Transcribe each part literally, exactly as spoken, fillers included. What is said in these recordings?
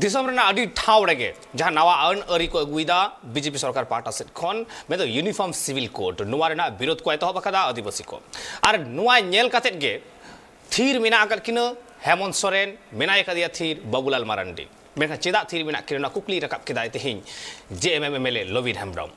ᱫᱤᱥᱚᱢ ᱨᱮᱱᱟᱜ ᱟᱹᱰᱤ ᱴᱷᱟᱶ ᱨᱮᱜᱮ ᱡᱟᱦᱟᱸ ᱱᱟᱣᱟ ᱟᱹᱱ ᱟᱹᱨᱤ ᱠᱚ ᱟᱹᱜᱩᱭᱮᱫᱟ ᱵᱤᱡᱮᱯᱤ ᱥᱚᱨᱠᱟᱨ ᱯᱟᱦᱴᱟ ᱥᱮᱫ ᱠᱷᱚᱱ, ᱢᱮᱱᱫᱚ ᱤᱭᱩᱱᱤᱯᱷᱚᱨᱢ ᱥᱤᱵᱤᱞ ᱠᱳᱰ, ᱱᱚᱣᱟ ᱨᱮᱱᱟᱜ ᱵᱤᱨᱳᱫᱷ ᱠᱚ ᱮᱛᱚᱦᱚᱵ ᱟᱠᱟᱫᱟ ᱟᱹᱫᱤᱵᱟᱹᱥᱤ ᱠᱚ᱾ ᱟᱨ ᱱᱚᱣᱟ ᱧᱮᱞ ᱠᱟᱛᱮᱫ ᱜᱮ ᱛᱷᱤᱨ ᱢᱮᱱᱟᱜ ᱟᱠᱟᱫ ᱠᱤᱱᱟᱹ ᱦᱮᱢᱚᱱᱛ ᱥᱚᱨᱮᱱ, ᱢᱮᱱᱟᱭ ᱟᱠᱟᱫᱮᱭᱟ ᱛᱷᱤᱨ ᱵᱟᱵᱩᱞᱟᱞ ᱢᱟᱨᱟᱱᱰᱤ᱾ ᱢᱮᱱᱠᱷᱟᱱ ᱪᱮᱫᱟᱜ ᱛᱷᱤᱨ ᱢᱮᱱᱟᱜ ᱠᱤᱱᱟ, ᱱᱚᱣᱟ ᱠᱩᱠᱞᱤ ᱨᱟᱠᱟᱵ ᱠᱮᱫᱟᱭ ᱛᱮᱦᱮᱧ ᱡᱮ ᱮᱢ ᱮᱢ M L A Lobin Hembrom.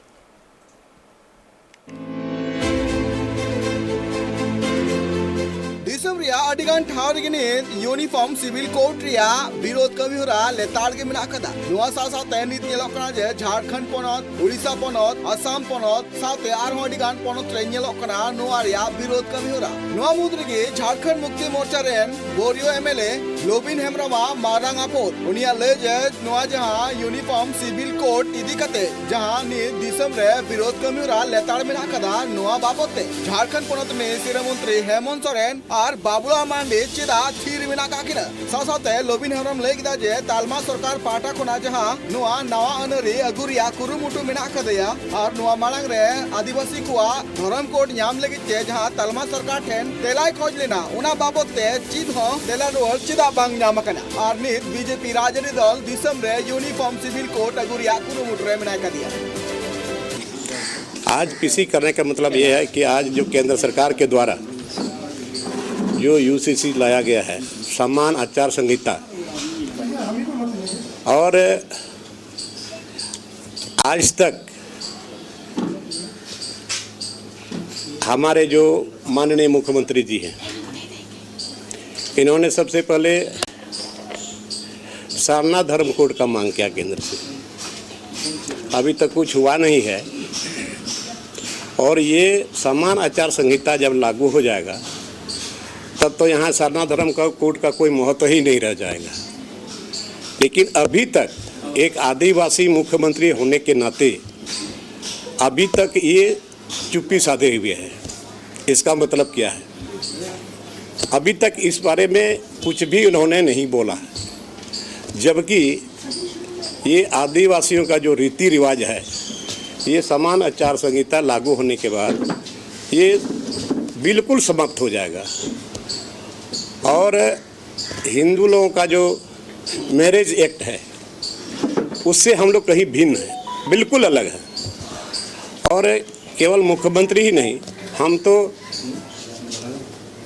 ᱫᱤᱥᱚᱢ ᱨᱮᱭᱟᱜ ᱟᱹᱰᱤᱜᱟᱱ ᱴᱷᱟᱶ ᱨᱮᱜᱮ ᱱᱤᱛ ᱤᱭᱩᱱᱤᱯᱷᱚᱨᱢ ᱥᱤᱵᱤᱞ ᱠᱳᱰ ᱨᱮᱭᱟᱜ ᱵᱤᱨᱳᱫᱷ ᱠᱟᱹᱢᱤᱦᱚᱨᱟ ᱞᱮᱛᱟᱲ ᱜᱮ ᱢᱮᱱᱟᱜ ᱟᱠᱟᱫᱟ᱾ ᱱᱚᱣᱟ ᱥᱟᱶ ᱥᱟᱶᱛᱮ ᱱᱤᱛ ᱧᱮᱞᱚᱜ ᱠᱟᱱᱟ ᱡᱮ ᱡᱷᱟᱲᱠᱷᱚᱸᱰ ᱯᱚᱱᱚᱛ, ᱳᱰᱤᱥᱟ ᱯᱚᱱᱚᱛ, ᱟᱥᱟᱢ ᱯᱚᱱᱚᱛ ᱥᱟᱶᱛᱮ ᱟᱨᱦᱚᱸ ᱟᱹᱰᱤᱜᱟᱱ ᱯᱚᱱᱚᱛ ᱨᱮ ᱧᱮᱞᱚᱜ ᱠᱟᱱᱟ ᱱᱚᱣᱟ ᱨᱮᱭᱟᱜ ᱵᱤᱨᱳᱫᱷ ᱠᱟᱹᱢᱤᱦᱚᱨᱟ᱾ ᱱᱚᱣᱟ ᱢᱩᱫᱽ ᱨᱮᱜᱮ ᱡᱷᱟᱲᱠᱷᱚᱸᱰ ᱢᱩᱠᱛᱤ ᱢᱳᱨᱪᱟ ᱨᱮᱱ Borio M L A Lobin ᱦᱮᱢᱵᱨᱚᱢᱟᱜ ᱢᱟᱨᱟᱝ ᱟᱯᱚᱫ, ᱩᱱᱤᱭᱟᱜ ᱞᱟᱹᱭ ᱡᱮ ᱱᱚᱣᱟ ᱡᱟᱦᱟᱸ ᱤᱭᱩᱱᱤᱯᱷᱚᱨᱢ ᱥᱤᱵᱤᱞ ᱠᱳᱰ ᱤᱫᱤ ᱠᱟᱛᱮ ᱡᱟᱦᱟᱸ ᱱᱤᱛ ᱫᱤᱥᱚᱢ ᱨᱮ ᱵᱤᱨᱳᱫᱷ ᱠᱟᱹᱢᱤᱦᱚᱨᱟ ᱞᱮᱛᱟᱲ ᱢᱮᱱᱟᱜ ᱟᱠᱟᱫᱟ, ᱱᱚᱣᱟ ᱵᱟᱵᱚᱛ ᱛᱮ ᱡᱷᱟᱲᱠᱷᱚᱸᱰ ᱯᱚᱱᱚᱛ ᱨᱤᱱᱤᱡ ᱥᱤᱨᱟᱹ ᱢᱚᱱᱛᱨᱤ ᱦᱮᱢᱚᱱᱛ ᱥᱚᱨᱮᱱ ᱟᱨ ᱵᱟᱵᱩᱞᱟᱞ ᱢᱟᱨᱟᱱᱰᱤ ᱪᱮᱫᱟᱜ ᱛᱷᱤᱨ ᱢᱮᱱᱟᱜ ᱟᱠᱟᱫ ᱠᱤᱱᱟ? ᱥᱟᱶ ᱥᱟᱶᱛᱮ ᱞᱚᱵᱤᱱ ᱦᱮᱢᱵᱨᱚᱢ ᱞᱟᱹᱭ ᱠᱮᱫᱟ ᱡᱮ ᱛᱟᱞᱢᱟ ᱥᱚᱨᱠᱟᱨ ᱯᱟᱦᱴᱟ ᱠᱷᱚᱱᱟᱜ ᱡᱟᱦᱟᱸ ᱱᱚᱣᱟ ᱱᱟᱣᱟ ᱟᱹᱱ ᱟᱹᱨᱤ ᱟᱹᱜᱩ ᱨᱮᱭᱟᱜ ᱠᱩᱨᱩᱢᱩᱴᱩ ᱢᱮᱱᱟᱜ ᱟᱠᱟᱫᱮᱭᱟ ᱟᱨ ᱱᱚᱣᱟ ᱢᱟᱲᱟᱝ ᱨᱮ ᱟᱹᱫᱤᱵᱟᱹᱥᱤ ᱠᱚᱣᱟᱜ ᱫᱷᱚᱨᱚᱢ ᱠᱳᱰ ᱧᱟᱢ ᱞᱟᱹᱜᱤᱫ ᱛᱮ ᱡᱟᱦᱟᱸ ᱛᱟᱞᱢᱟ ᱥᱚᱨᱠᱟᱨ ᱴᱷᱮᱱ ᱛᱮᱞᱟᱭ ᱠᱷᱚᱡ ᱞᱮᱱᱟ, ᱚᱱᱟ ᱵᱟᱵᱚᱛ ᱛᱮ ᱪᱮᱫ ᱦᱚᱸ ᱛᱮᱞᱟ ᱨᱩᱣᱟᱹᱲ ᱪᱮᱫᱟᱜ ᱵᱟᱝ ᱧᱟᱢ ᱟᱠᱟᱱᱟ? ᱟᱨ ᱱᱤᱛ ᱵᱤᱡᱮᱯᱤ ᱨᱟᱡᱽᱟᱹᱨᱤ ᱫᱚᱞ ᱫᱤᱥᱚᱢ ᱨᱮ ᱤᱭᱩᱱᱤᱯᱷᱚᱨᱢ ᱥᱤᱵᱤᱞ ᱠᱳᱰ ᱟᱹᱜᱩ ᱨᱮᱭᱟᱜ ᱠᱩᱨᱩᱢᱩᱴᱩ ᱨᱮ ᱢᱮᱱᱟᱭ ᱟᱠᱟᱫᱮᱭᱟ᱾ आज पीसी करने का मतलब ये है कि आज जो केंद्र सरकार के द्वारा जो यूसीसी लाया गया है, समान आचार संहिता, और आज तक हमारे जो माननीय मुख्यमंत्री जी हैं, इन्होंने सबसे पहले सरना धर्म कोड का मांग किया केंद्र से। अभी तक कुछ हुआ नहीं है। और ये समान आचार संहिता जब लागू हो जाएगा, तब तो यहाँ सरना धर्म का कोड का कोई महत्व ही नहीं रह जाएगा। लेकिन अभी तक एक आदिवासी मुख्यमंत्री होने के नाते अभी तक ये चुप्पी साधे हुए हैं। इसका मतलब क्या है? अभी तक इस बारे में कुछ भी उन्होंने नहीं बोला, जबकि ये आदिवासियों का जो रीति रिवाज है, ये समान आचार संहिता लागू होने के बाद ये बिल्कुल समाप्त हो जाएगा। और हिंदू लोगों का जो मैरिज एक्ट है, उससे हम लोग कहीं भिन्न है, बिल्कुल अलग है। और केवल मुख्यमंत्री ही नहीं, हम तो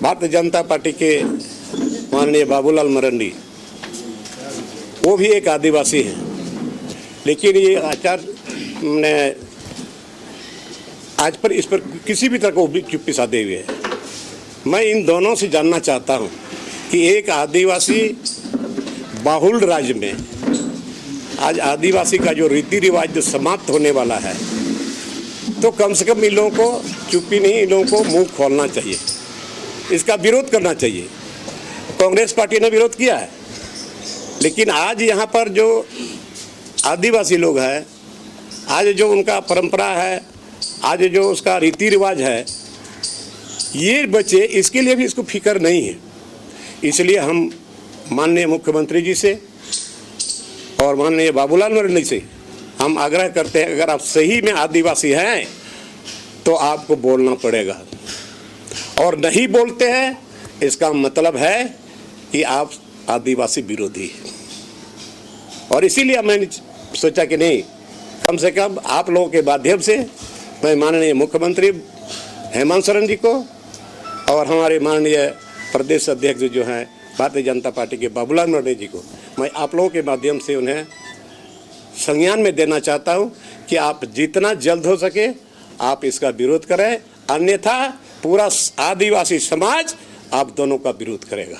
भारतीय जनता पार्टी के माननीय बाबूलाल मरंडी, वो भी एक आदिवासी हैं, लेकिन ये आचार ने आज पर इस पर किसी भी तरह को भी चुप्पी साधे हुए हैं। मैं इन दोनों से जानना चाहता हूँ कि एक आदिवासी बहुल राज्य में आज आदिवासी का जो रीति रिवाज जो समाप्त होने वाला है, तो कम से कम इन लोगों को चुप्पी नहीं, इन लोगों को मुंह खोलना चाहिए, इसका विरोध करना चाहिए। कांग्रेस पार्टी ने विरोध किया है, लेकिन आज यहाँ पर जो आदिवासी लोग हैं, आज जो उनका परंपरा है, आज जो उसका रीति रिवाज है, ये बचे, इसके लिए भी इसको फिक्र नहीं है। इसलिए हम माननीय मुख्यमंत्री जी से और माननीय बाबूलाल मरंडी से हम आग्रह करते हैं, अगर आप सही में आदिवासी हैं तो आपको बोलना पड़ेगा, और नहीं बोलते हैं, इसका मतलब है कि आप आदिवासी विरोधी हैं। और इसीलिए मैंने सोचा कि नहीं, कम से कम आप लोगों के माध्यम से मैं माननीय मुख्यमंत्री हेमंत सोरेन जी को और हमारे माननीय प्रदेश अध्यक्ष जो हैं भारतीय जनता पार्टी के बाबूलाल मरंडी जी को, मैं आप लोगों के माध्यम से उन्हें संज्ञान में देना चाहता हूं कि आप जितना जल्द हो सके आप इसका विरोध करें, अन्यथा पूरा आदिवासी समाज आप दोनों का विरोध करेगा।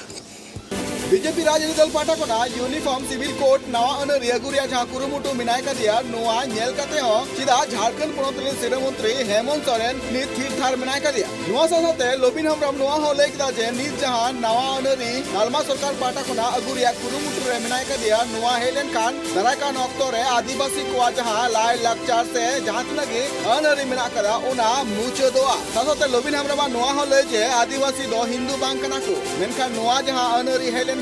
ᱵᱤᱡᱮᱯᱤ ᱨᱟᱡᱽᱱᱤᱛᱤ ᱫᱚᱞ ᱯᱟᱦᱴᱟ ᱠᱷᱚᱱᱟᱜ ᱤᱭᱩᱱᱤᱯᱷᱚᱨᱢ ᱥᱤᱵᱤᱞ ᱠᱳᱰ ᱱᱟᱣᱟ ᱟᱹᱱ ᱟᱹᱨᱤ ᱟᱹᱜᱩ ᱨᱮᱭᱟᱜ ᱡᱟᱦᱟᱸ ᱠᱩᱨᱩᱢᱩᱴᱩ ᱢᱮᱱᱟᱭ ᱠᱟᱫᱮᱭᱟ, ᱱᱚᱣᱟ ᱧᱮᱞ ᱠᱟᱛᱮ ᱦᱚᱸ ᱪᱮᱫᱟᱜ ᱡᱷᱟᱲᱠᱷᱚᱸᱰ ᱯᱚᱱᱚᱛ ᱨᱮᱱ ᱥᱤᱨᱟᱹ ᱢᱚᱱᱛᱨᱤ ᱦᱮᱢᱚᱱᱛ ᱥᱚᱨᱮᱱ ᱱᱤᱛ ᱛᱷᱤᱨ ᱛᱷᱟᱨ ᱢᱮᱱᱟᱭ ᱠᱟᱫᱮᱭᱟ? ᱱᱚᱣᱟ ᱥᱟᱶ ᱥᱟᱶᱛᱮ ᱞᱚᱵᱤᱱ ᱦᱮᱢᱵᱨᱚᱢ ᱱᱚᱣᱟ ᱦᱚᱸ ᱞᱟᱹᱭ ᱠᱮᱫᱟ ᱡᱮ ᱱᱤᱛ ᱡᱟᱦᱟᱸ ᱱᱟᱣᱟ ᱟᱹᱱ ᱟᱹᱨᱤ ᱛᱟᱞᱢᱟ ᱥᱚᱨᱠᱟᱨ ᱯᱟᱦᱴᱟ ᱠᱷᱚᱱᱟᱜ ᱟᱹᱜᱩ ᱨᱮᱭᱟᱜ ᱠᱩᱨᱩᱢᱩᱴᱩ ᱨᱮ ᱢᱮᱱᱟᱭ ᱠᱟᱫᱮᱭᱟ, ᱱᱚᱣᱟ ᱦᱮᱡ ᱞᱮᱱᱠᱷᱟᱱ ᱫᱟᱨᱟᱭ ᱠᱟᱱ ᱚᱠᱛᱚ ᱨᱮ ᱟᱹᱫᱤᱵᱟᱹᱥᱤ ᱠᱚᱣᱟᱜ ᱡᱟᱦᱟᱸ ᱞᱟᱭ ᱞᱟᱠᱪᱟᱨ ᱥᱮ ᱡᱟᱦᱟᱸ ᱛᱤᱱᱟᱹᱜ ᱜᱮ ᱟᱹᱱ ᱟᱹᱨᱤ ᱢᱮᱱᱟᱜ ᱠᱟᱫᱟ, ᱚᱱᱟ ᱢᱩᱪᱟᱹᱫᱚᱜᱼᱟ᱾ ᱥᱟᱶ ᱥᱟᱶᱛᱮ ᱞᱚᱵᱤᱱ ᱦᱮᱢᱵᱨᱚᱢᱟᱜ ᱱᱚᱣᱟ ᱦᱚᱸ ᱞᱟᱹᱭ ᱡᱮ ᱟᱹᱫᱤᱵᱟᱹᱥᱤ ᱫᱚ ᱦᱤᱱᱫᱩ ᱵᱟᱝ ᱠᱟᱱᱟ ᱠᱚ, ᱢᱮᱱᱠᱷᱟᱱ ᱱᱚᱣᱟ ᱡᱟᱦᱟᱸ ᱟᱹᱱ ᱟᱹᱨᱤ ᱦᱮᱡ ᱞᱮᱱᱠᱷᱟᱱ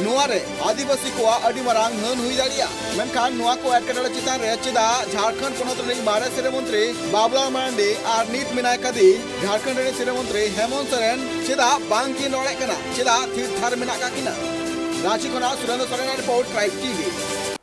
ᱱᱚᱣᱟ ᱨᱮ ᱟᱹᱫᱤᱵᱟᱹᱥᱤ ᱠᱚᱣᱟᱜ ᱟᱹᱰᱤ ᱢᱟᱨᱟᱝ ᱦᱟᱹᱱ ᱦᱩᱭ ᱫᱟᱲᱮᱭᱟᱜᱼᱟ᱾ ᱢᱮᱱᱠᱷᱟᱱ ᱱᱚᱣᱟ ᱠᱚ ᱮᱴᱠᱮᱴᱚᱬᱮ ᱪᱮᱛᱟᱱ ᱨᱮ ᱪᱮᱫᱟᱜ ᱡᱷᱟᱲᱠᱷᱚᱸᱰ ᱯᱚᱱᱚᱛ ᱨᱤᱱᱤᱡ ᱢᱟᱨᱮ ᱥᱤᱨᱟᱹ ᱢᱚᱱᱛᱨᱤ ᱵᱟᱵᱩᱞᱟᱞ ᱢᱟᱨᱟᱱᱰᱤ ᱟᱨ ᱱᱤᱛ ᱢᱮᱱᱟᱭ ᱠᱟᱫᱮ ᱡᱷᱟᱲᱠᱷᱚᱸᱰ ᱨᱤᱱᱤᱡ ᱥᱤᱨᱟᱹ ᱢᱚᱱᱛᱨᱤ ᱦᱮᱢᱚᱱᱛ ᱥᱚᱨᱮᱱ ᱪᱮᱫᱟᱜ ᱵᱟᱝ ᱠᱤᱱ ᱨᱚᱲᱮᱫ ᱠᱟᱱᱟ? ᱪᱮᱫᱟᱜ ᱛᱷᱤᱨ ᱛᱷᱟᱨ ᱢᱮᱱᱟᱜ ᱠᱟᱜ ᱠᱤᱱᱟ? ᱨᱟᱺᱪᱤ ᱠᱷᱚᱱᱟᱜ Surendra Soren report, Tribe TV᱾